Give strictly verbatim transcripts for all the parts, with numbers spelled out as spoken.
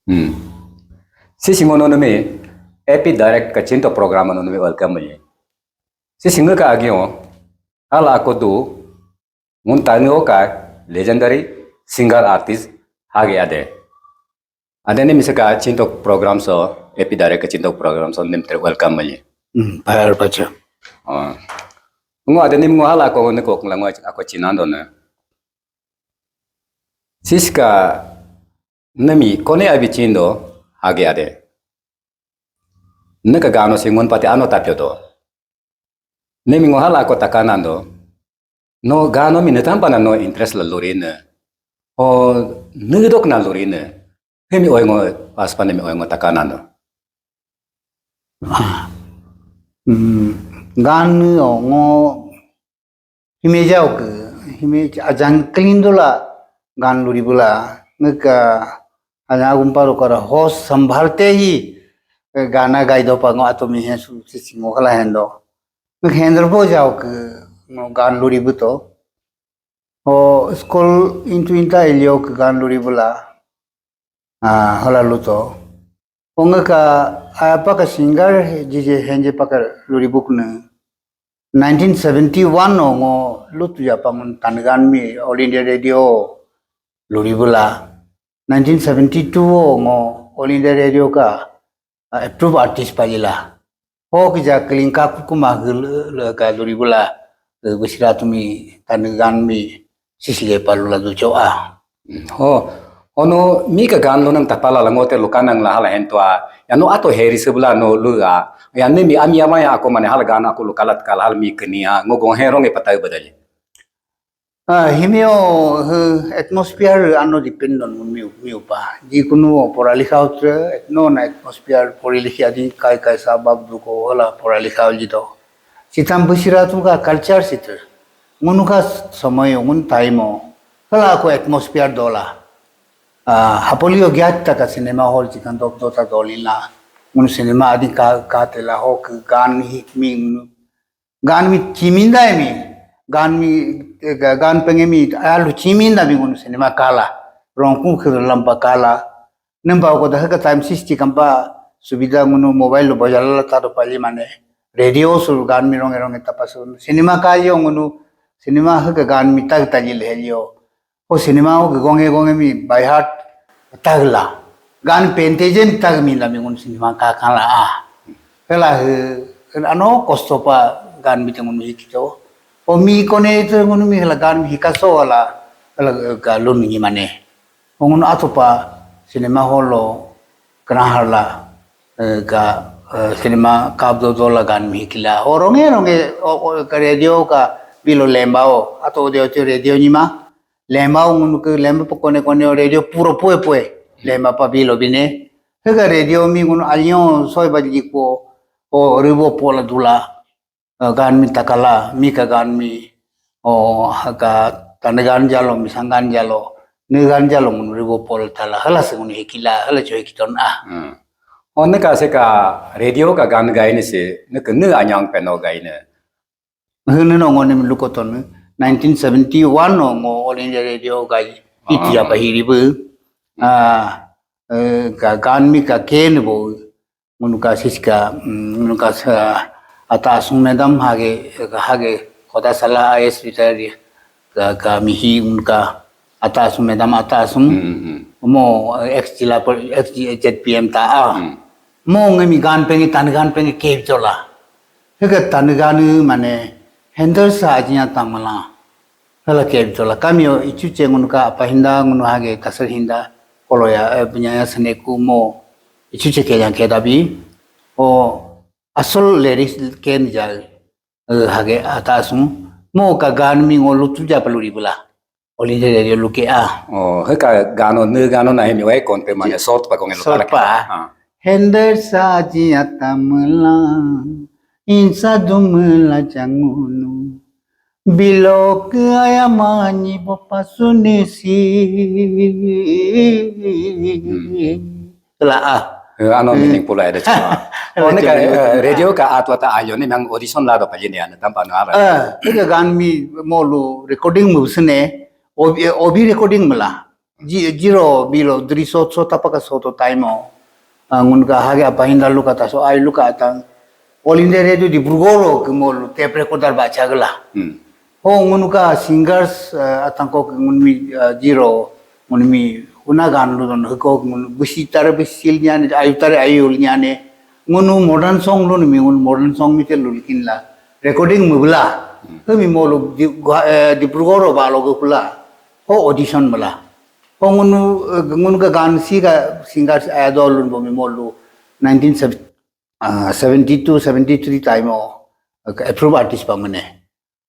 Hmm. Si singo no numi, A P Direct ka cinto program no numi welcome ye. Si singo ka agio, hala ako du, ngun tango ka legendary singer artist hage ade. Ade ni misaka cinto program so, A P Direct ka cinto program so nim ter welcome ye. Hmm, par pacha. Oh. Ngo ade ni ngo hala ako ne ko ngla ngo ako cinando ne. Siska nami kone abi cindo hage ade. Neka gano si ngun pati ano tapio do. Nemi ngo hala ko takanando. No gano mi netampa na no interest la lurine. O nudok na lurine. Hemi oingo aspa nemi oingo takanando. Hmm, gan o ngo hime jau ke, hime ajang kelindo la gan luri bula, ngeka hanya gumpa ro kara host sambhalte hi, eh, gana gai do pa ngo ato mi hen su si singo kala hendo. Ngek hender bo jau ke ngo gan luri buto. O school intu inta ilio ke gan luri bula. Ah, hola luto. Onga ka apa ka singer jije henje paka luri buk ne. Nineteen seventy-one o ngo lutu ya pangun tangan mi All India Radio luri bula. Nineteen seventy-two o ngo All India Radio ka, ah, approve artist palila. Ho kija kelingka kukuma hul ka luri bula. Besira tumi tangan mi sisile palula ducho a. Ho, ono mi ka gan lo nang tapala la ngote lo kanang la hala hento a. Ya no ato heri sebula no lu a. Ya ne mi ami ama ya ako mane hala gan ako lo kalat kala hal mi kenia ngo gong herong e patai badali. Ah, himio, eh, atmosphere ano depend on mi mi upa. Di kunu porali khautre, etno na atmosphere porali khia di kai kai sabab duko wala porali khau jito. Sitam busira tu ka culture sitra. Ngunu ka samayo, ngun time o. Kala ko atmosphere dola. Ah, hapolio gyat ta ka cinema hall chikan dok dota dolila. Ngunu cinema adi ka ka tela ho ke gan hi mi ngunu. Gan mi chiminda mi. Gan mi, eh, ga- gan penge mi alu chiminda mi ngunu cinema kala. Rongku ke lampa kala. Nemba ko da ka time sixty kampa subida ngunu mobile lo bajala ta do pali mane. Radio su gan mi ronge ronge tapasu. Cinema ka yo ngunu cinema ha ka gan mi tag tali le helio. O cinema o gonge gonge mi by heart tagla. Gan pente jen tag mi la mi ngunu cinema ka kala a. Hela he ano kosto pa gan mi te ngunu hikito. O mi kone te ngunu mi hela gan mi hikaso wala hela ka lun ni mane. Ongun atopa cinema hall lo kena harla, eh, ka, eh, cinema kabdo dola gan mi kila. O ronge ronge o, o, ka radio ka bilo lemba o. Ato audio audio radio ni ma lemba o ngunu ke lemba po kone kone o radio puro pue pue lemba pa bilo bine. Hega radio mi ngunu alio soi ba jiko o ribo pola dula. Eh, gan mi takala mi ka gan mi o ka tane gan jalo mi sangan jalo ne gan jalo ngunu ribo pol tala hala se ngunu hikila hala cho hikiton ah. Onne ka se ka radio ka gan gaine se ne ke ne anyang peno gaine. Hene no ngone mi lukoton nineteen seventy-one no ngo All India Radio gai iti apa hiribu. Ah, eh, ka gan mi ka ken bo ngunu ka siska, mm, ngunu ka sa ata asung madam hage hage kota sala I S retire ka ka mihi ngunu ka ata asung madam ata asung mo ex jila ex Z P M ta a mo ngami gan penge tan gan penge ke jola hege tan gan mane hender sa ajinya tamala. Hala ke jola kami o ichu che ngunu ka apa hinda ngunu hage kasar hinda kolo ya, eh, punya ya sene ku mo ichu che ke yang ke dabi o asol lyrics ken ja, eh, hage ata asung mo ka gan mi ngo lutu ja paluri bula oli de de luke a. Oh, he ka gano ne gano na hemi wai konte mane sort pa kong lo Sort pa. Hender sa ji atamla insa dumla changunu. Bilok ayamani bopa sunisi. Lah ah. Ano meaningful ada cuma. Oh, ne ka radio ka atu ata ayo ne nang audition la do pa jeni ana tampa no ara. Eh, ne ka gan mi molu recording mu sene obi obi recording mala. Ji-, jiro bilo driso so tapaka so to time o. Ah, ngunu ka hage apa hinda luka ta so ai luka ta. All India Radio Dibrugarh ro ke mo lu tape recorder ba chagla. Hmm. Ho ngunu ka singers, ah, atang ko ngunu mi, ah, jiro ngunu mi una gan lu don ko ngunu busi tare busi sil nyane ayu tare ayu nyane ngunu modern song lu mi ngunu modern song mi te lu kin la recording mubla. Ho mi mo lu di, gua-, eh, Dibrugarh ro ba lo ko kula. Ho audition mula. Ho ngunu, eh, ngunu ka gan si ka singer aya do lun bo mi mo lu nineteen seventy, ah, seventy two, seventy three time o, eh, ka approve artist pa mane.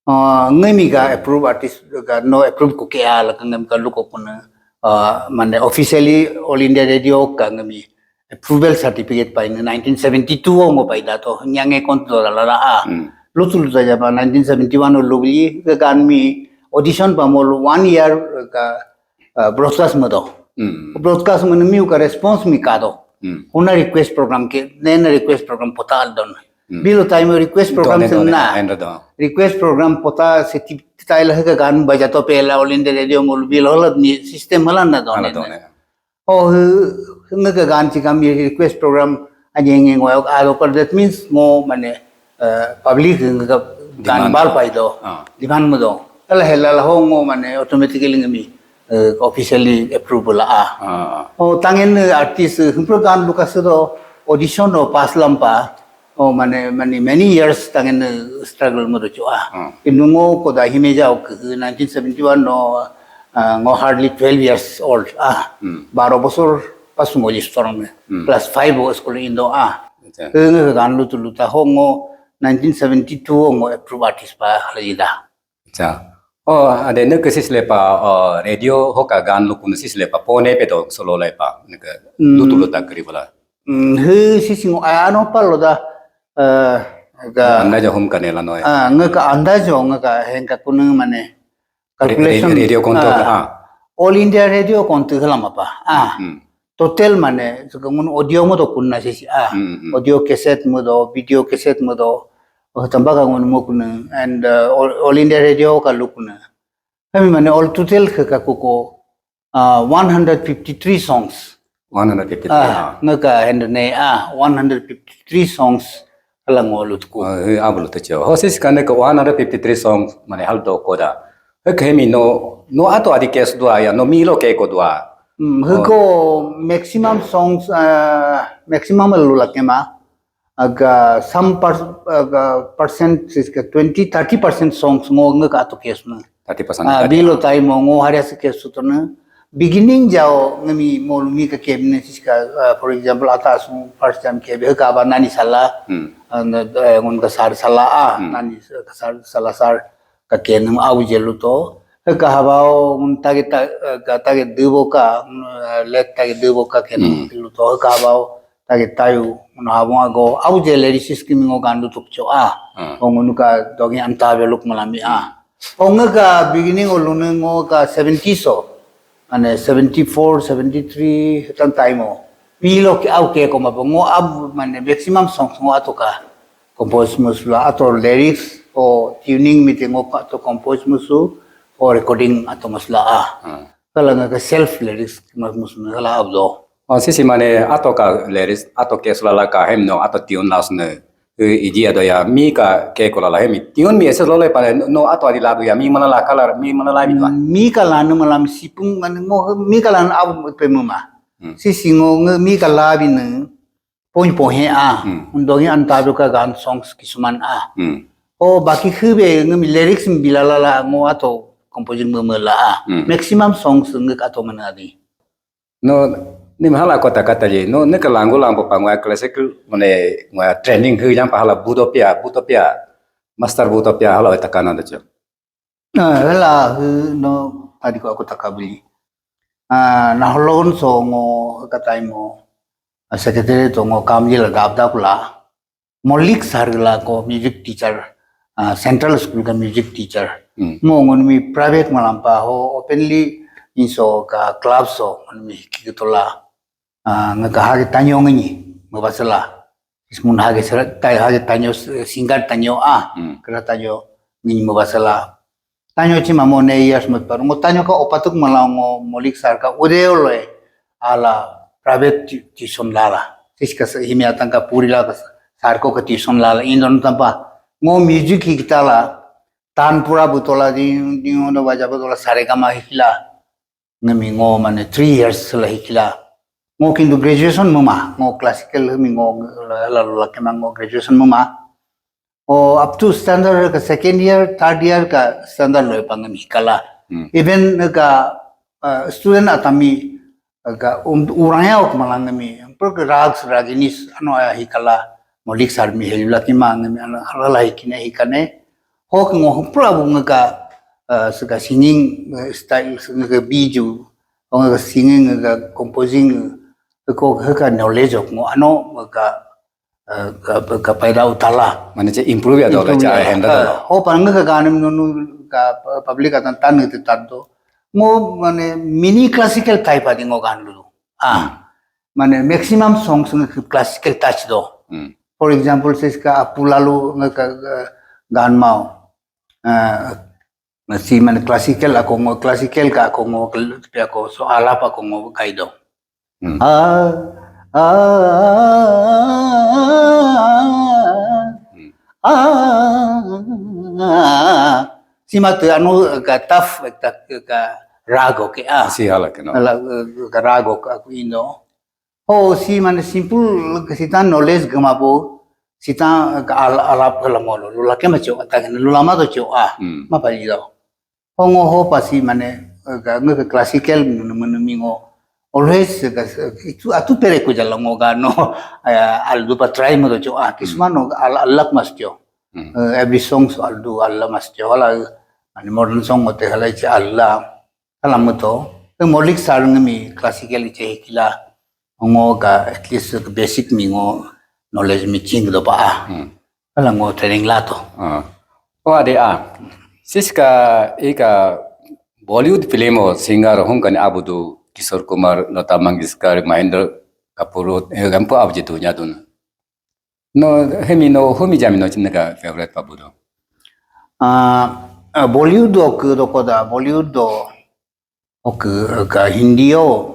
Ah, ngami ka approve artist ka no approve ko ke ala ka ngami ka luko kuna, ah, mane officially All India Radio ka ngami approval certificate pa in nineteen seventy two o ngo pa ida to nyange kon to la la a. Lutu lutu ja pa nineteen seventy one o lubli ka gan mi audition pa mo lu one year ka, ah, broadcast mo do. Hmm. Broadcast mo mi ka response mi ka do. Hmm. Una request program ke, nena request program pota don. Bilo time request program Done, se done, na. Endo do. Request program pota se ti taila ka gan baja to pela All India Radio mo bilo holat ni system halan na don. Ana done. Oh, nge ka gan chi kam request program anye nge ngo a do par that means mo mane, eh, public nge ka gan Demand. Bal pai do. Ah. Demand mo do. Ala hela la ho ngo mane automatically ngami, eh, officially approval a. Ah. Oh, tangen artist, eh, humpro gan luka se do audition o pass lampa. Oh, mane, mane many years tangen, eh, struggle mo do cho a. Hmm. Inu ngo ko da hime jao ke nineteen seventy one no, ah, ngo hardly twelve years old. Ah, Hmm. baro bosor pas ngo ji storm me. Hmm. Class five o school indo a. Acha. Nge gan lutu luta ho ngo nineteen seventy two ngo approve artist pa halida. Acha. Oh, ade ne ke sis le pa, oh, radio ho ka gan lu kun sis le pa pone pe do solo le pa ne ke Hmm. lutu luta kri bala. Hmm, he si singo ano palo da, eh, ga, Anda jo hum kane la no. ah, nge ka andajo nge ka hen ka kunu mane calculation. Radio konto Ah, ka, ah. All India Radio konto hala mapa. Ah, Hmm. total mane so ka ngun audio mo to kunna si si. Ah, Hmm, hmm. Audio cassette mo do, video cassette mo do. Oh, tamba ka ngun mo kunna and, uh, All, All India Radio ka lukuna. Kami mane all total ke ka kuko, uh, one hundred fifty three songs. One hundred fifty three. Ah, nge ka hen ne ah one hundred fifty three songs kala ngo lutku. Ah, eh, ablu te cho. Ho sis kane ke one hundred fifty three songs mane hal do ko da. He ke mi no, no ato adi kes dua ya, no mi lo ke ko dua. Hmm, he ko maximum songs, uh, maximum lu la kema. Aga some per, aga percent is ke twenty, thirty percent songs ngo nge ka to kes na. Thirty percent. Ah, bilo time ngo hari se kes to na. Beginning jao ngami mo mi ka ke ne sis ka, ah, for example, ata su first time ke be ka ba nani sala. Hmm. And, eh, ngun ka sar sala ah, Hmm. nani ka sar sala sar ka ke nung au je lu to. He ka habao ngun tage ta, eh, ka tage dubo ka, ngun, eh, let tage dubo ka ke nung Hmm. lu to. He ka habao tage tayu ngun habong ago au je lyricist ki mingo gandu tuk cho ah. Ah. Ong ngun ka dogi anta be luk malami ah. Ong ka beginning o lune ngo ka seventy so. Ane seventy four, seventy three tan time o. Mi lo ke au ke ko ma ngo ab mane maximum songs ngo ato ka compose musula ato lyrics o tuning mi te ngo ka to compose musu o recording ato musula ah. Ah. Kala nga ka self lyrics mas musu kala abdo. Oh, sisi mane ato ka lyrics, ato ke sulala ka hem no, ato tune las ne. Eh, iji ado ya, mi ka ke ko lala hem tune mi ese lole pa no ato adi ladu ya, mi mana la kala, mi mana la mi dua. Mi kala no malam sipung man ngo mi kala no abu pe mama. Hmm. Sisi ngo nge mi kala bi ne. Pon pon he ah. Hmm. Undongi anta do ka gan songs kisuman ah. Hmm. Oh, baki hube nge mi lyrics mi bilala la ngo ato composing mama la ah. Hmm. Maximum songs nge ato mana adi. No, ni mahala kota kata je, no, ne ka langu lampo pa ngwa classical, mane ngwa training hu yang pa hala budo pia, budo pia, master budo pia hala weta kana da cho. Ah, hala, eh, no, tadi ko aku takabili. Ah, na holon so ngo katai mo, ah, secretary to ngo kamji la dab da kula. Molik sar la ko music teacher, ah, central school ka music teacher. Hmm. Mo ngun mi private malampa ho openly inso ka club so ngun mi kikitola. Ah, nga ka hage tanyo ngini, mo basala. Ismun hage sera, tai hage tanyo, singer tanyo ah, Hmm. kera tanyo ngini mo basala. Tanyo chi mamo ne years mo par. Ngo tanyo ka opatuk mala ngo molik sar ka udeo loe ala private tu- tuition lala. Siska sa himi atang ka puri la ka sar ko ka tuition lala indon tampa. Ngo music hi kita la tan pura butola di di no baja butola sare ka ma hikila. Ngami ngo mane three years la hikila. Ngo kintu graduation mama ngo classical mi ngo la la la kema ngo graduation mama. O up to standard ka second year, third year ka standard lo pang mi kala. Hmm. Even ka uh, student atami ka um, uraya ok malang mi. Pro ka rags raginis ano ya hikala molik sar mi helula ki mang mi ano halala hikine hikane. Hok ngo pro abu nga ka uh, saka singing uh, style saka biju, o nga singing nga composing ko ka knowledge ok ngo ano ka uh, ka ka paida utala. Mana cek improve ya dola cek handle dola. Ho pang nga ka ganim nunu ka public atan tan ngi tanto. Ngo mane mini classical type adi ngo gan lu. Ah. Mane maximum songs ngi classical touch do. Hmm. For example, siska apulalu nga ka uh, gan mau. Uh, na si mane classical ako ngo classical ka ako ngo pia ko so alap ako ngo kaido. Hmm. Ah, ah, ah, ah, ah. Sima tu anu ka taf ka ka rago ke ah. Si hala ke no. Ala ka rago ka aku indo. Oh si mane simple ka sita knowledge gama bo sita ka al alap ka lamo lo lula ke ma cho ata ke lula ma to cho ah. Hmm. Ma pa ido. Hongo ho pasi mane ka nge ka classical munu munu mingo. Always ka itu atu pere ko jala ngo ga no aldu pa try mo cho ah kismano al alak mas cho. Hmm. Uh, every song so aldu alak mas cho ala mane modern song mo te hala che alla ala mo to. Molik sar ngi mi classical che kila ngo ka at least ka basic mi ngo knowledge mi ching do pa ah. Hmm. Ala ngo training lato. Ah. O ade a. Siska ika Bollywood film o singer hum kani abudu Kishore Kumar, Lata Mangeshkar, Mahendra Kapoor, eh, gampo abje dunya dun. No hemi no humi jami no chinna ka favorite pabudu. Ah, ah, Bollywood do ke do koda Bollywood do ok ka Hindi o.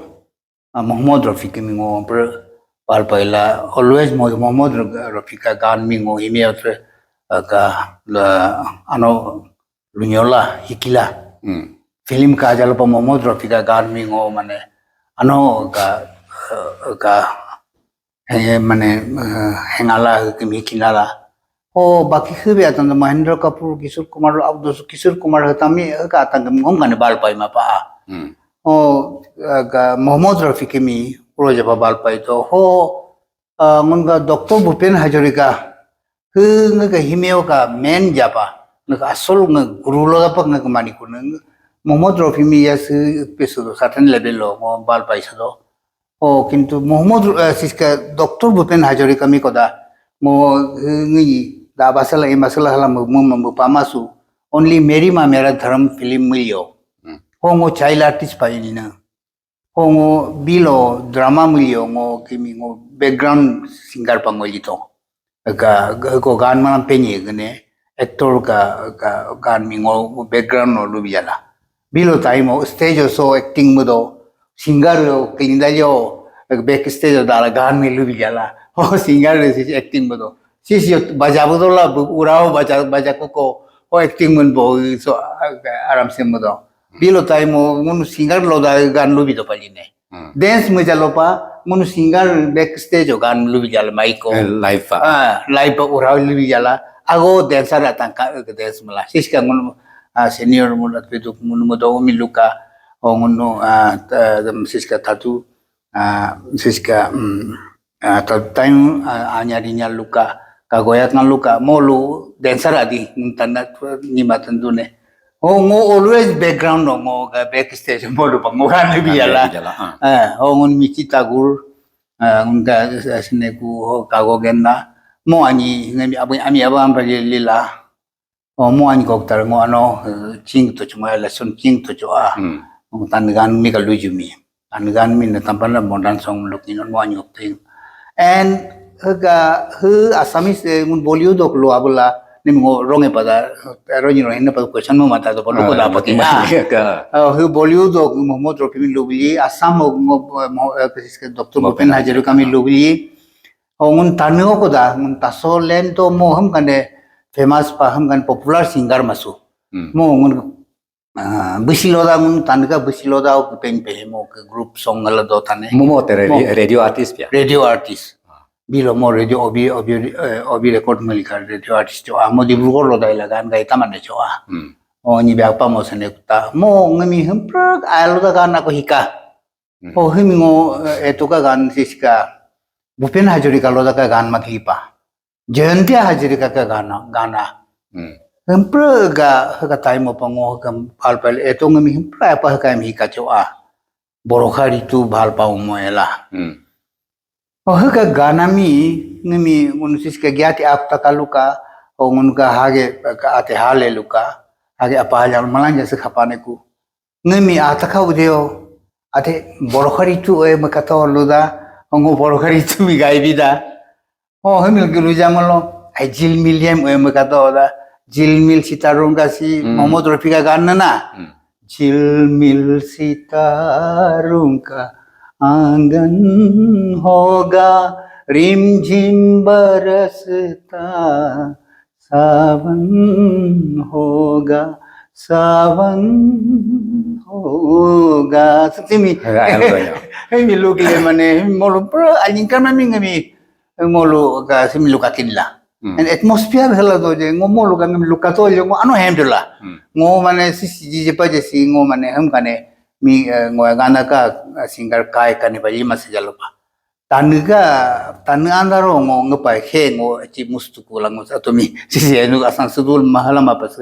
Ah, Mohammad Rafi ke mingo per pal paila always Mo- Mohammad Ra- Rafi ka gan mingo himi otre ka la ano lunyola hikila. Hmm. Film ka jalo pa Mohammad Rafi ka gan mingo mane ano ka ka eh, mane eh, hengala ke mi kinala. Oh baki hebe atan Mahendra Kapoor, Kishore Kumar, Abdul Kishore Kumar hatami ka atan ngom kane bal pai ma pa. Hmm. Oh ka Mohammad Rafi ke mi uro jaba bal pai to ho ngon ka Doctor Bhupen Hazarika hu nga ka himeo ka men japa nga ka asol nga guru lo pa nga ka mani kun Mohammad Rafi mi ya su pesu certain level lo ngo bal pai sa do. Oh kintu Mohammad uh, siska Doctor Bhupen Hazarika mi koda ngo ngi da basala e masala hala mu mu mu pamasu only meri ma mera dharam film milyo. Hmm. Ho ngo child artist pa ini na. Ho ngo bilo drama milyo ngo kimi ngo background singer pa ngo lito. Ka ka- ko gan manam penye gane actor ka ka gan mi ngo background no lubi jala. Bilo time o stage o so acting mo do singer o kinda yo back stage o dala gan mi lubi jala. Ho singer re si acting mo do. Si si baja bo do la bu- urao baja baja ko ko ho acting mun bo so ah, aram se mo do. Bilo time o mun singer lo da gan lubi do paline. Hmm. Dance mo jalo pa mun singer back stage o gan lubi jala maiko. Eh, live pa. Ah, live pa urao lubi jala. Ago dancer atang ka eh, dance mala. Siska ngun ah, senior mun at peduk mun mo do mi luka o ngun ah, ta- siska tatu ah, siska mm, ah, ta- time ah, anyari nya luka ka goyak ngan luka molu dancer adi ngun tanda ni matan dune. Oh ngo always background no ngo ka backstage molu pa ngo kan lubi jala. Jala, ah. Eh, ho ngun Michi Tagur, eh, ngun ka eh, sine ku ho kago genna. Mo ani ngami abu ami abu am pali lila. Oh mo ani kok tar ngo ano eh, ching to chuma lesson ching to cho ah. Hmm. Ngun tan gan mi ka luju mi. Tan gan mi na tampan la modern song looking mo ani kok ting. And eh, ka hu Assamese eh, ngun Bollywood ok lo abula Ni ngo ronge pada, rongi rongi na pada question mo mata do polo ko da pati na. Ka. Ah, hu Bollywood o Mohammad Rafi mi lubli, Assam o ngo, mo, eh, kiske doctor Bhupen Hazarika mi lubli. O ngun tanu ko da, ngun taso len to mo hum kane famous pa hum kan popular singer masu. Mo ngun, ah, bisi loda ngun tanu ka bisi loda o peng pe mo ke group song ngala do tane. Mo mo te radio artist ya. Radio artist. Bilo mo radio obi, obi, eh, obi record melika radio artist cho amo di bugor loda ila gan gai tamane cho a. O ni bia pa mo sene kuta. Mo ngami hemprak alo da gan ako hika. O hemi ngo, eh, eto ka gan siska. Bhupen Hazarika loda ka gan matlipa. Jayanti Hazarika ka gana, gana. Hemprak ga, ka time pa ngo ka pal pal eto ngami hemprak pa ka mi hika cho a. Borokha ritu bhal pa mo ela. O heka gana mi, ngami ngunu siska gyati ak takaluka, o ngunu ka hage ka ate hale luka, hage apa hajar malanja se khapane ku. Ngami ataka udeo, ate borokha ritu e makato luda, ngo borokha ritu mi gai bida. O hemil gulu jamalo, ai jilmil yem e makato da, jilmil sitarunga si, Mohammad Rafi ka gana na. झिलमिल सितारों का आंगन होगा, रिमझिम बरसता सावन होगा, सावन होगा. Simi. Hemi lukle mane, molu pro, alingkar mami ngami. Ngolu ka simi lukakin la. An atmosphere hela do je, ngo molu ka ngam lukato je, ngo ano hem dola. Ngo mane si si je pa je si, ngo mane hem kane, mi, eh, ngo gana ka, eh, singer kai kane ba lima se jalo pa. Tanu ka, tanu andaro ngo, ngo pa he, ngo chi mustu ku la ngo sa to mi, si si enu asan sudul mahala ma pas.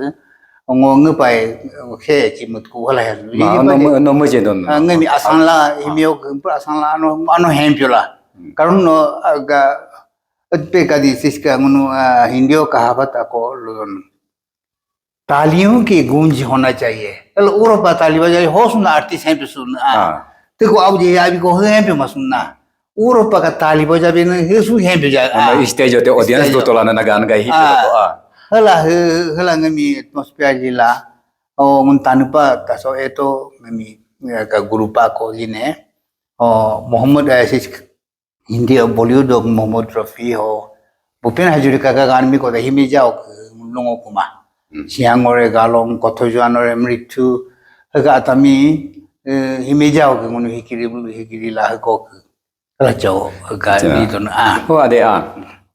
Ngo ngo pa he, chi mut ku hala he. Ma, no mo, no mo je don. Ngami asan la, himio, asan la, ano, ano hem piola. Karon no, aga, pe kadi siska ngunu, ah, Hindi o kahavat ako lodon. तालियों की गूंज होना चाहिए. Elo uro pa tali baja hos na artist hem pe sun. Ah. Te ko au je abi ko hem pe masun na. Uro pa ka tali baja be na hesu hem pe ja. Stage te audience do tola na gan ga hi pe ko. Ah. Hala he, hala ngami atmosphere jila. O ngun tanu pa taso eto ngami, eh, ka guru pa ko line. O Mohammad Aziz Hindi o Bollywood o Mohammad Rafi ho. Bhupen Hazarika ka gan mi ko da himi jao ke nungo kuma. Siang ore galong kotho juan ore mritu. Hega atami, eh, himi jao ke ngunu hikiri bulu hikiri la ko ke. Kala jao ga ni don a. Ho ade a.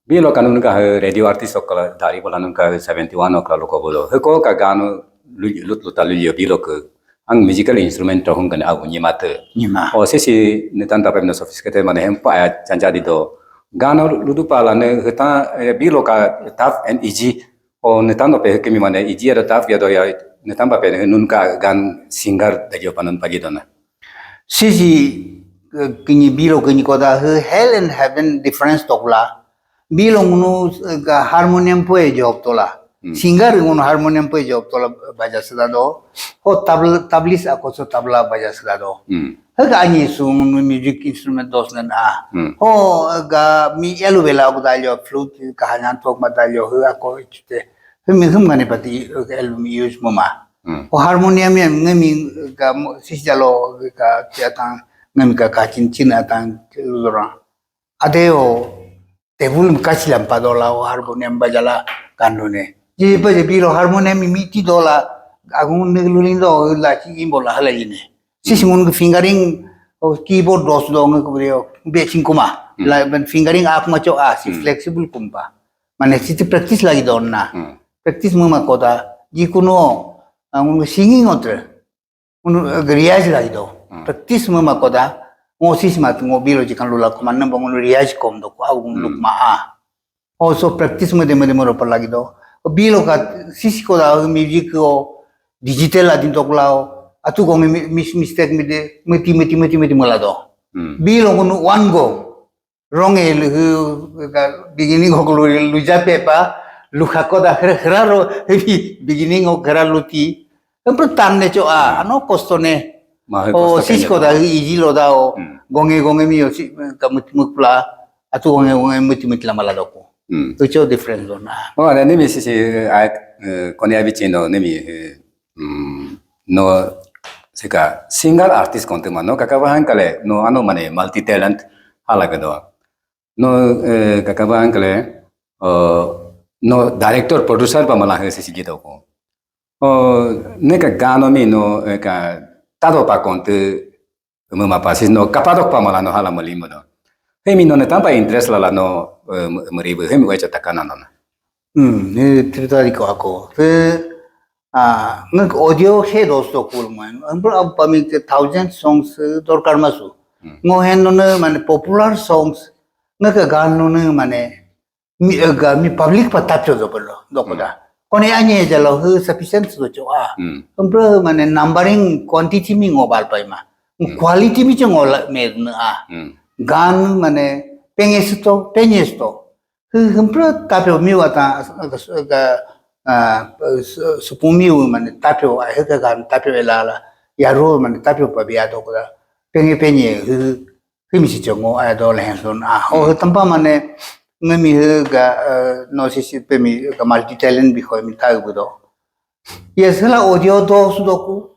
Bilo kanun ka radio artist okala dari bola nun ka seventy one okala loko bolo. Heko ka ganu lut luta lulio bilo ke. Ang musical instrument to hung kane agu nyima te. Nyima. O sisi netan tape na sophisticated mane hem pa ya chanja di do. Gana ludu pala ne heta, eh, bilo ka tough and easy. O netan tape kemi mane easy ada tough ya do ya netan tape nun ka gan singer da jo panan pagi do na. Sisi, eh, kini bilo kini koda he hell and heaven difference tokla. Bilo ngunu, eh, ga harmonium po e job tola. Singer ngunu harmonium po e job tola baja seda do. Ho tabla, tablis ako so tabla baja seda do. Hega ani su ngunu music instrument dos nan a. Ho ga mi elu bela aku dalio flute kahanan tok ma dalio he ako chute. He mi hum ngani pati, eh, elu mi use mama. Ho harmonium ya ngami ga mo, sis jalo ga tiatang ngami ga kachin chin atang lura. Adeo tebul kachilam padola o harmonium bajala kandone. Ji pa je bilo harmonium miti dola agun ne lulindo la chi imbola hala ine. Sis ngun fingering o keyboard dos dong ko breo be chingkuma. La ben fingering ak macho a si flexible kumpa. Mane si practice lagi donna. Practice muma koda ji kuno ngun singing otre. Unu, eh, riaj lagi do. Practice mo makoda, ngo sis mat ngo bilo jikan lula kuman nang bangun riaj kom do ko agun luk ma a. Also practice mo demo demo ro lagi do. Bilo ka sisi koda music o digital adin tok lao. Atu gong mi-, mis-, mistake mi de, meti, meti, meti, meti mala do. Bilo ngunu one go. Ronge lu, ka beginning ho lu, lu ja pepa, lu khako da khra, khra ro, hebi beginning ho khra luti. Empru tan ne cho a, ano kosto ne. O sis ko da iji lo da o, gonge gonge mi o si, ka mut mut pla, atu gonge gonge mut mut la mala doko. Hmm. Ucho difference do na. Oh, ne nimi sisi ai kone abi chino nimi hmm, no sika single artist kontu ma no kakabahan kale no ano mane multi talent hala gado. No eh, kakabahan kale oh, no director producer pa mala he sisi gitu ko. Oh, ne ka gano mi no eh, ka tado pa kontu mema pa sis no kapadok pa mala no hala malimo do. Hemi no ne tampa interest lala no eh, meribu hemi wecha takana no. Hmm, ne trita di ko ako. Fe ah ngak audio he dos to kul man. Ampur ab pami ke thousand songs eh, dorkar masu. Ngo hen no ne mane popular songs ngak gan no ne mane mi eh, ga mi public pa tapcho do bolo do ko da. Kone anye jalo he sufficient do cho ah. Hmm. Ampur mane numbering quantity mi ngo bal pai ma. Quality mi cho ngo la me na ah. Hmm. Gan mane pengesto pengesto. Hempra tapio miwa ta ga supung miwa mane tapio heka gan tapio elala yaro mane tapio pa bia do kuda penye penye himi si chongo aya do le hen son ah ho tampa mane ngami he ga no si si pe mi ga multi talent bi ho mi ta bu do. Yes la audio do su do ku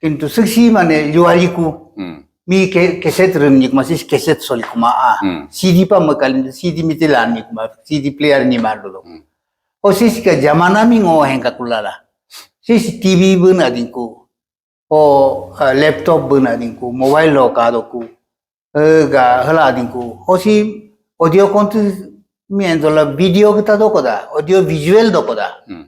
kintu siksi mane liwali ku Hmm. mi ke cassette rim nik ma sis cassette soli kuma a Hmm. CD pa ma kalin CD mi tilan nik ma CD player ni mar do. O sis ka jamana mi ngo hen ka kulala. Sis TV bun adin ku. O uh, laptop bun adin ku. Mobile lo ka do ku. Eh, ga hala adin ku. O si audio kontu mi endola video kita do koda. Audio visual do koda. Hmm.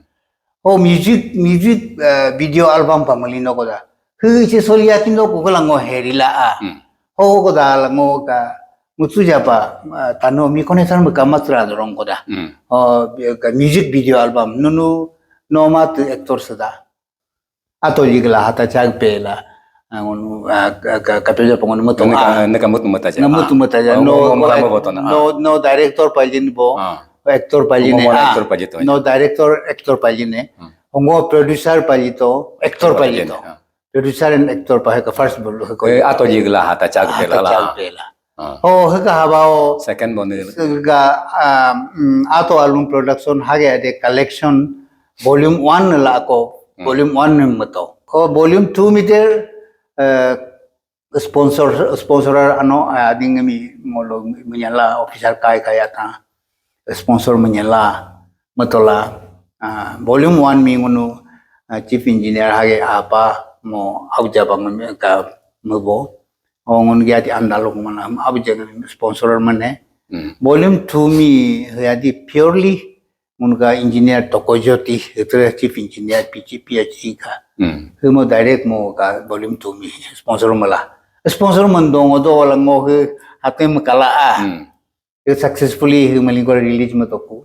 O music music uh, video album pa malino koda. Hu che soli yakin do ku kala ngo herila a. Hmm. Ho koda la ngo ka mutsu japa uh, tano mi kone san ka matra do rong koda. Hmm. O ka music video album nunu noma tu actor sada. Ato yigla hata chag pela. Ngunu ka ka peja pangunu mato. Neka neka mutu mata ja. Na mutu mata ja. No No mo mo to na. No no director pa jin bo. Ah. Actor pa jin. Mo actor pa jito. No director actor pa jin. Ngo producer pa jito actor pa jito. Producer and actor pa ka first bol ko. Eh ato yigla hata chag pela la. Chag pela. Oh heka habao. Second bone. Ga ato album production hage ade collection volume one la ko volume one mato. Ko volume two miter sponsor sponsorer ano ading mi molo menyala official kai kaya ta sponsor menyala matola volume one mi ngunu chief engineer hage apa mo auja bang ka mebo ongun gya di andalo mana auja sponsor mane volume two mi ya di purely unka engineer Tokojyoti, chief engineer PG, PhD ka. Himo direct mo ka volume two mi sponsor mala. Sponsor man dong do wala ngo he atem kala a. Successfully he maling ko release mo toku.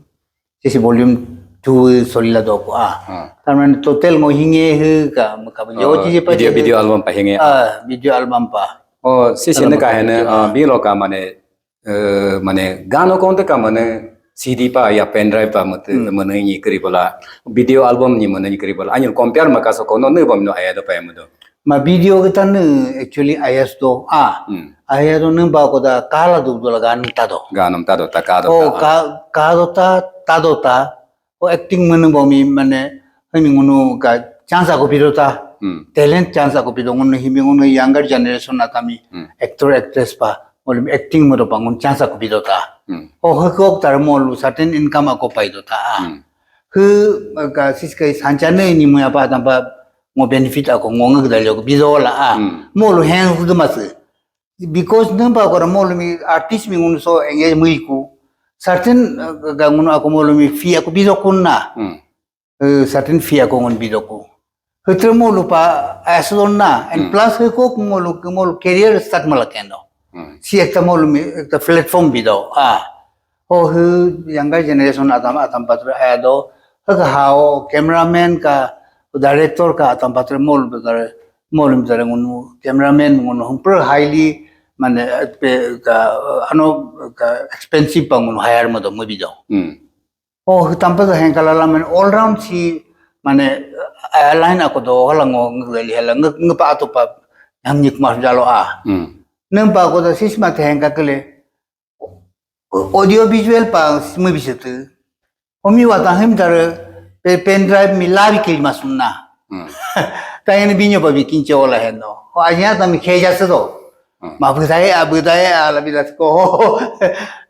Sisi volume two solila do ko a. Tarman total ngo hinge he ka ka yo chi pa Video video album pa hinge. Ah, video album pa. Oh, sisi ne ka hene bilo ka mane mane gano konte ka mane CD pa ya pen drive pa mate mane ni kri bola video album ni mane ni kri bola anil compare maka so kono ne bom no aya do pa do. Ma video kita ne actually ayas do a aya do ne ba ko da kala do do la gan ta do. Ganam ta do ta ka do. Oh ka ka do ta ta do ta. O acting mane bom mi mane hemi ngunu ka chance ko pido ta. Talent chance ko pido ngunu himi ngunu younger generation na kami actor actress pa ngolu acting mo pa ngun chance ko pido ta. O hekok tar mo lu certain income ko pai do ta. He ka sis kai sanchane ni mo ya pa tampa ngo benefit ako ngo ngak da lo bido la a. Mo lu hen hu mas. Because nang pa ko mo lu mi artist mi ngunu so engage mo iku certain ga ngunu ako mo lu mi fee ako bido kunna. Certain fee ako ngun bido ku. Hetre mo lu pa asdon na and plus he ko mo lu mo lu career start mala kendo. Si ekta mo lu mi ekta platform bido a. Ho he younger generation atam atam patra aya do. He ka hao cameraman ka director ka atam patra mo lu patra mo lu patra ngunu cameraman ngunu hum pro highly mane pe ka ano ka expensive pa ngunu hire mo do mo bido. O tampa da hen kala la mane all round si mane airline ako do hala ngo ngeli hala ngepa ato pa yang nyik mas jalo a. Nempa ako da sis mate hen kakele Audio visual pa simi bisatu. Omi wata him tar pe pen drive mi labi kil masuna. Tayan binyo pa bikin chola heno. O anya ta mi keja sedo. Ma budai a budai a la bilat ko.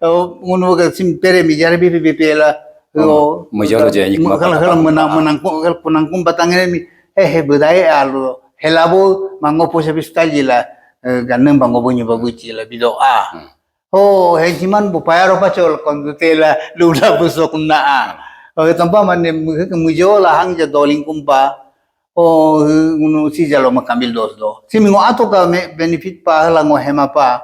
Unu ka sim pere mi jare bi bi pela. O Major je ni kuma kala kala menang menang ko kala menang kum batangene mi. Eh budai a lo. Helabo mango posa bistal jila. Ganang bango bunyo babuchi la bido a. Ho hensiman bu payaro pachol kon tela lula busok na a. O tampa mane mujo la hang ja doling kumpa. O unu si jalo makambil dos do. Si mingo ato ka benefit pa hala ngo hema pa.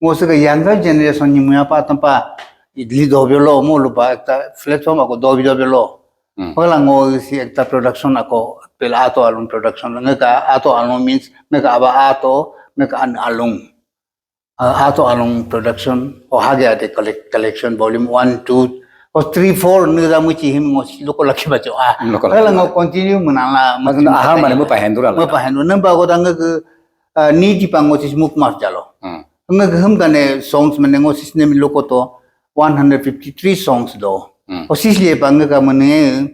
Ngo se ka younger generation ni muya pa tampa idli do belo mo lu pa ta platform ako do do belo. Hala ngo si ekta production ako pel ato alung production ngaka ato alung means ngaka aba ato ngaka an alung. Ato alung production o hage ate collection volume one two o three four nida muchi him ngo loko laki bacho a. Kala ngo continue menala. Aha mane mo pahendura. Mo pahendura namba ko dang ke ni di pango sis muk mar jalo. Nga hum kane songs mane ngo sis nem loko to one hundred fifty three songs do. O sis le pang ka mane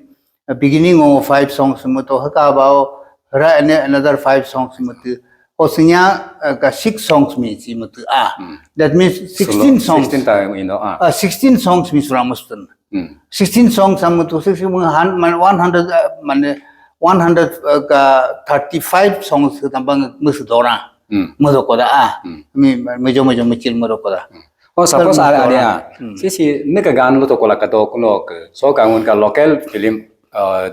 beginning o five songs mo to haka bao ra another five songs mo to. O sinya ka six songs mi si mutu a. That means sixteen songs. Sixteen time ino a. Sixteen songs mi sura mustun. Sixteen songs am mutu sixteen man one hundred man one hundred ka thirty five songs tambang musu dora. Mudo koda a. Mi mejo mejo muchil mudo koda. O suppose are are a. Si si ne ka gan lo to kola ka to kuno ke so ka ngun ka local film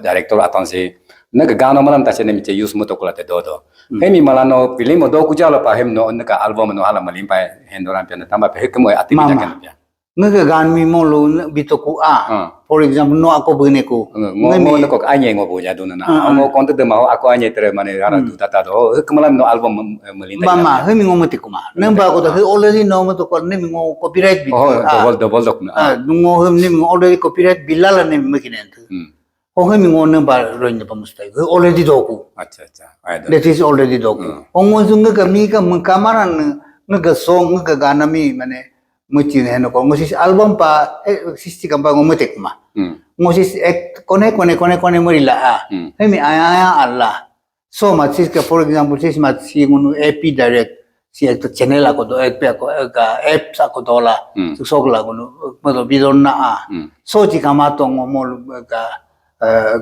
director atan si ne ka gano malam ta chene mi che use mo to kola te do do. Hemi malano film do kujalo pa hem no ne ka album no hala malim pa hendoran pia tamba pe hekmo ati mi jakan pia. Nge ka gan mi mo lo bitoku a. For example no ako bune ku. Ngo ngo ne ko anye ngo bu jadu na. Ngo konte de ma ako anye tere mane rara du tata do. Hekmalam no album malim. Mama hemi ngo mati kuma. Nemba ko da already no mo to ko nemi ngo copyright bi. Oh double double dok na. Ngo hemi ngo already copyright bilala nemi makinentu. O hemi ngo nang ba roin pa mustai. Already doku. Acha acha. That is already doku. O ngo zung nga ka mi ka mung kamaran nga ka song nga ka gana mi mane muchin heno ko ngo sis album pa sisti kampa ngo mutek ma. Ngo sis ek kone kone kone kone murila a. Hemi aya aya Allah. So much sis ka for example sis much si ngunu A P direct si ekta channel ako do A P ako ka apps ako dola. Sok la ngunu mato bidon na a. So chi kama to ngo mo ka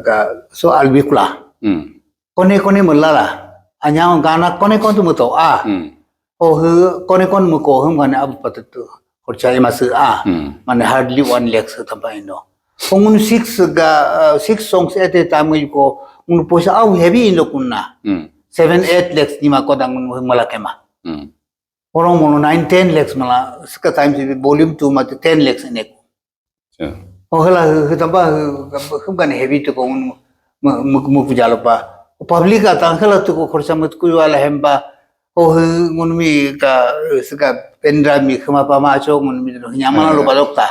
ka so albikula. Kone kone mulala. Anya gana kone kone tu muto a. O hu kone kone muko hum gane abu patatu. Khorcha masu a. Mane hardly one lakh se tampa ino. Ngunu six ga six songs ete tamil ko ngunu poisa au heavy ino kunna. Seven eight lakhs ni ma ko dang ngunu mala kema. Orang mono nine ten lakhs mala sika time si volume two ma ten lakhs ne ko. O hala hu tamba hu kan heavy to ko ngunu mu pujalo pa. Public atang hala to ko khorcha mat ku wala hemba. O hu ngunu mi ka sika pendra mi khama pa ma cho ngunu mi nyamana lo balok ta.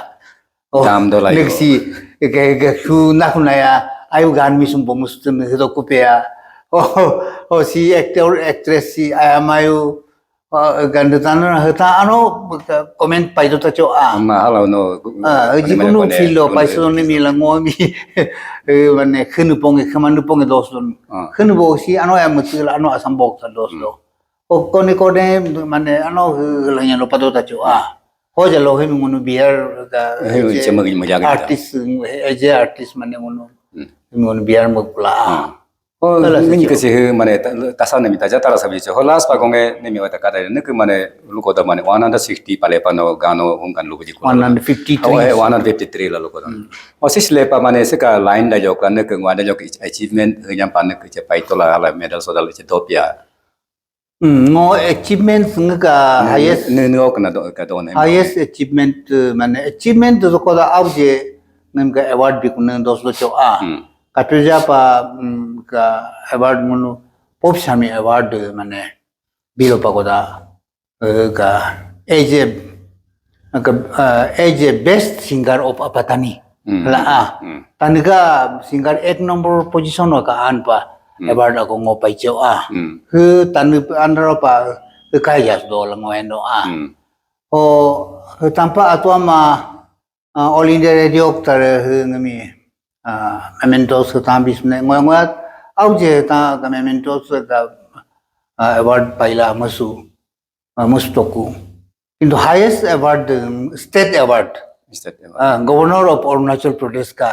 Dam do lai. Next si ke ke khu na khu na ya ayu gan mi sum bomus tu mi do ku pe ya. O o si actor actress si ayamayu. Ganda tana heta ano comment pai do ta cho a. Ma hala no. Ji kunu feel lo pai so ne mi la ngo mi. Mane khunu pong khama nu pong dos don. Khunu bo si ano ya mutu la ano asam bok ta dos do. O kone kone mane ano la nya lo pa do ta cho a. Ho ja lo he mi ngunu biar ka artist, eje artist mane ngunu ngunu biar mo pula a. Oh, ngin kasi he mane tasa na mita jatara sabi che. Ho last pa konge ne mi wata kata ne ke mane luko da mane one hundred sixty pale pa no gano hum kan luko ji ko. One hundred fifty three. Oh, one hundred fifty three la luko da. O sis le pa mane se ka line da jo kan ne ke ngwa da jo achievement nyam pa ne ke che pai tola ala medal so da che dopia. Ngo achievement nga ka highest ne ne ok na do ka do ne. Highest achievement mane achievement do ko da auje ngam ka award bi kun dos lo cho a. Ka tuja pa ka award ngunu Pope Sami award mane bilo pa ko da ka eje ka eje best singer of Apatani. La a tani ka singer ek number position wa ka an pa award ako ngo pai cho a. Hu tani andro pa ka ya do la ngo endo a. O, tampa atua ma, ah, All India Radio tare he ngami, ah, mementos he tambis ne ngoy ngoy, au je ta ka mementos ka, ah, award paila masu, ah, mustoku. Into highest award, um, state award, State award. ah, Governor of Arunachal Pradesh ka,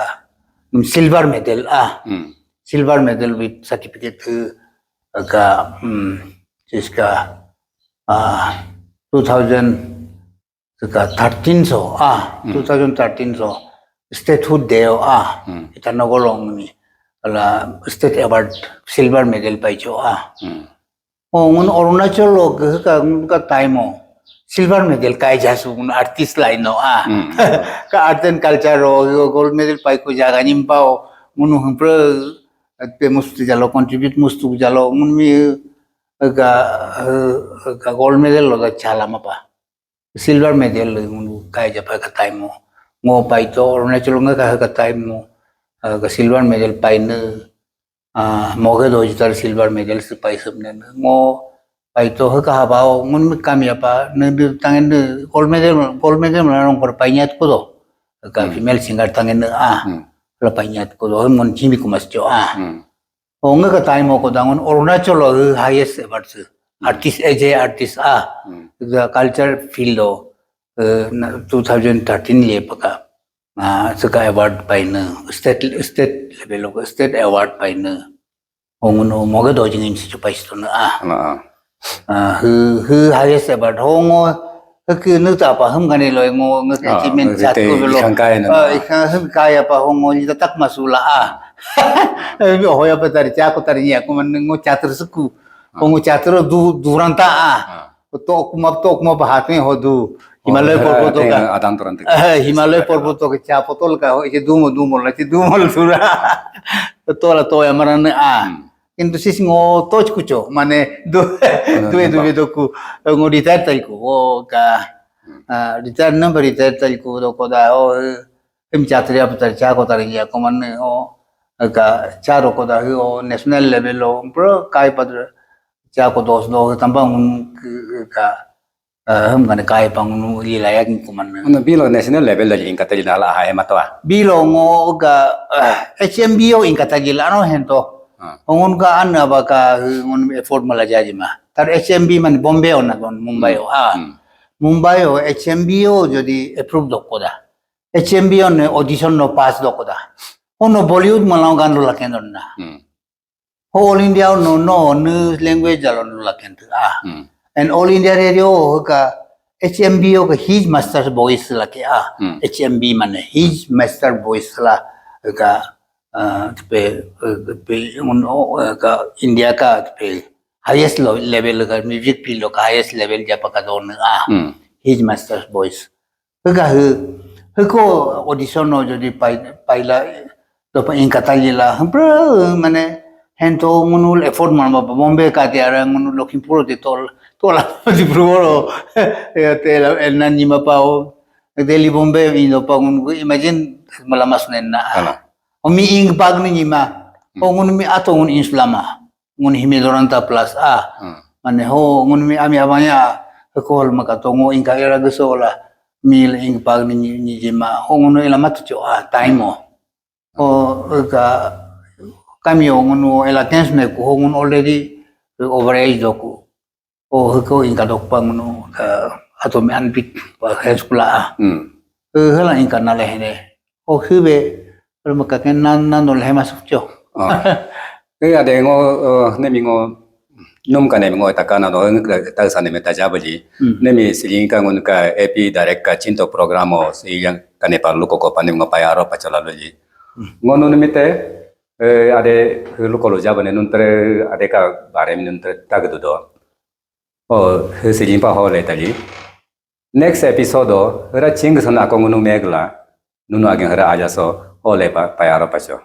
um, silver medal, ah, Hmm. silver medal with certificate, uh, ka, um, jiska, ah, two thousand ka thirteen so, ah, two thousand thirteen so, statehood day, ah, Hmm. Itanagar long ni, ala state award silver medal paicho, ah. Hmm. O, ngun Arunachal lo ka, ka time o silver medal kai jasu ngun artist line no, ah. Hmm. Ka art and culture ro, yo gold medal paiko jaga nimpao, ngun humpre, pe mustu jalo, contribute mustu jalo, ngun mi ka, ka gold medal lo da chala mapa. Silver medal lo ngun kai japa ka time o. Ngo paito, Arunachal nga ka, ka time o, ah, ka silver medal paine, ah, moge do jitar silver medal se pai sabne. Ngo paito he ka habao, ngun mi kam yapa, ne, ne, tangen ne, gold medal, gold medal mala nong kor painyat ko do. Ka Hmm. female singer tangen ne, ah, Hmm. la painyat ko do, ngun chimi kumas cho, ah. Hmm. O nga ka time o ko dangun Arunachal lo he highest award se. Artist, as a artist, ah. Hmm. The culture field o, eh, na, two thousand thirteen le paka. Ah, seka award paine, state, state level o, state award paine. Ongun o moge do jingin si chupai sto na, ah. Ana, ah. Ah, he, he highest award hongo, he ke nu ta pa hum gane lo ngo, nge ke Ah, achievement nge chat te ko lo. ikan kaya na. Ah, ikan hum kaya pa hongo, ni tak masula, ah. Hoya pa tari cha ko tari nya ko man ngo chat suku. Ngo chat du, duranta, ah. Ah. Tok ma, tok ma bahat me ho du. Himalaya Oh, porboto ada ka. yang ada aturan tu. Eh, Himalaya porboto ka cha potol ka ho, isi dumol, dumol la, isi dumol dura. Tola toya marane, ah. Hmm. Kintu sis ngo toch kucho, mane du, due, due doku, ngo retire tai ku, o ka, ah, retire number retire tai ku do ko da, o, em chatri apa tari cha ko tari ya ko mane, o, ka cha ro ko da, o national level lo, pro kai padre, cha ko dos do, tamba ngun ka, ah, hem gane kai pa ngun li la ya ko mane. Ono bilo national level lo jing kata jina la hai matwa. Bilo ngo ka, ah, H M B O in kata jila no hento. Ah. Ongun ka an aba ka ngun effort mala jaji ma. Tar H M B man Bombay o na kon Mumbai o. Ah. Hmm. Mumbai o H M B O jodi approve dokko da. H M B O ne audition no pass dokko da. Ono Bollywood mala gan lo laken na. Hmm. Ho All India no, no, new language jalo no laken. Ah. Hmm. And All India Radio ka H M B O ka his master voice la ke, ah. Hmm. H M B mane his master voice la ka, ah, pe, pe, un, oh, ka India ka pe highest lo, level ka music field lo ka highest level japa ka don, ah. Hmm. His master voice. Heka he, heko audition no jodi pai, paila, dopa in kata jila, bro, mane, hento ngunul effort man ba Bombay ka te ara ngunul Lakhimpur de tol, tola di bro, ya te la, el nan nima pao, Delhi Bombay indo pa ngun, imagine, malamas nen na. Ana. O mi ing pag ni nima, o ngun mi ato ngun insulama, ngun himi doranta plus, ah. Hmm. Mane ho, ngun mi ami abanya, ko hol makato ngo inka era geso la, mil ing pag ni, ni jima, ho ngun ila matu cho, ah, time o. O, ka, kami o ngun ela tens me ku, ho ngun already overage doku. O, ko inka dok pa ngun, ka, ato mi anpit, pa high school, ah. Hmm. Eh, hala inka na le hene. O, hibe, pero makaken nan, nan no le masuk cho. Ah. Eh, ade ngo, eh, nemi ngo, num ka nemi ngo takana no, eh, ta sa nemi ta jabali. Hmm. Nemi siling ka ngun ka A P direct ka chinto program o, siling ka ne parlu ko ko pa nemi ngo payaro pa chala luli. Ngo nun mi te, eh, ade lu ko lo jabane nun tre, ade ka bare mi nun tre tag du do. O, he siling pa ho le tali. Next episode o, hera ching sana ko ngunu megla, nunu agen hera aja so, ho le pa, payaro pa cho.